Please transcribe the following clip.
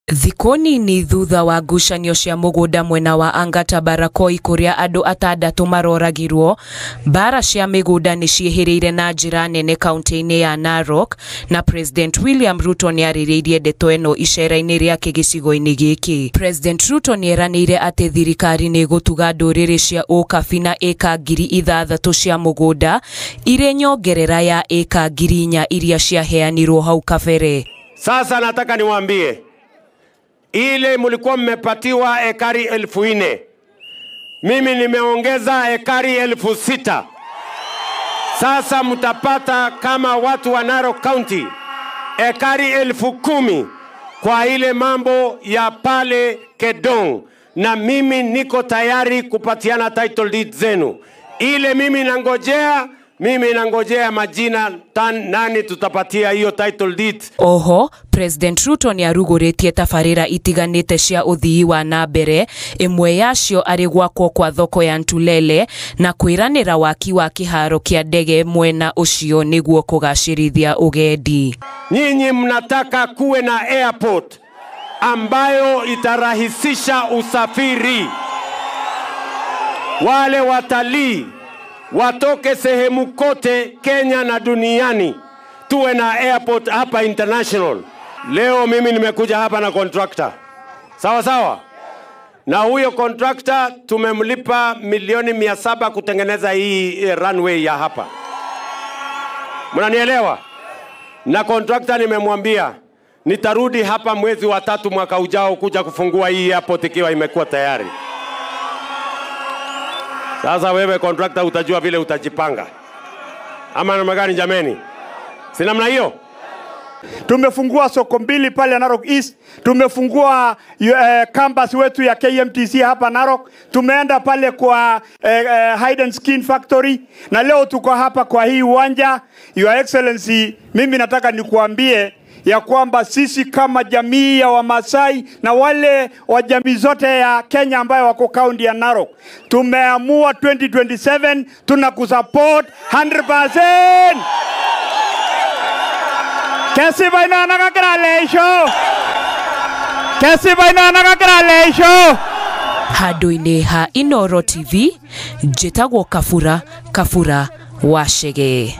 Thikũ nini thutha wa ngucanio cia mũgũnda mwena wa Angata Barakoi kũrĩa andũ atandatũ maroragirwo, mbara cia mĩgũnda nĩ ciĩhĩrĩire na njĩra nene kaunti-inĩ ya Narok, na President William Ruto nĩarĩrĩirie ndeto ĩno icera-inĩ rĩake gĩcigo-inĩ gĩkĩ. President Ruto nĩeranĩire atĩ thirikari nĩ ĩgũtuga ndũrĩrĩ cia ũkabi na ĩka 6,000 cia mũgũnda irĩ nyongerera ya ĩka 4,000 iria ciaheanirwo hau kabere. Sasa nataka niwaambie, ile mlikuwa mmepatiwa ekari 4,000, mimi nimeongeza ekari 6,000. Sasa mtapata kama watu wa Narok County ekari 10,000 kwa ile mambo ya pale Kedong, na mimi niko tayari kupatiana title deed zenu. Ile mimi nangojea majina nani tutapatia hiyo title deed. Oho, President Ruto ni arugũrĩtie tabarĩra itiganĩte cia ũthii wa na mbere, ĩmwe yacio arĩ gwakwo kwa thoko ya Ntulele na kwĩranĩra waki wa kĩharo kĩa ndege mwena ũcio nĩguo kũgacĩrithia ũgendi. Nyinyi mnataka kuwe na airport ambayo itarahisisha usafiri. Wale watalii watoke sehemu kote Kenya na duniani, tuwe na airport hapa international. Leo mimi nimekuja hapa na contractor. Sawa sawa? Na huyo contractor tumemlipa 700,000 kutengeneza hii runway ya hapa. Mnanielewa? Na contractor nimemwambia nitarudi hapa mwezi wa 3 mwaka ujao kuja kufungua hii airport ikiwa imekuwa tayari. Sasa wewe contractor utajua vile utajipanga. Ama namna gani jameni? Si namna hiyo? Tumefungua soko 2 pale Narok East, tumefungua campus wetu ya KMTC hapa Narok, tumeenda pale kwa Hide and Skin Factory, na leo tuko hapa kwa hii uwanja. Your Excellency, mimi nataka nikuambie ya kwamba sisi kama jamii ya Wamasai na wale wa jamii zote ya Kenya ambayo wako kaunti ya Narok, tumeamua 2027 tunakusupport 100%. Handũ-inĩ ha Inooro TV, njĩtagwo Kabura Kabura wa Chege.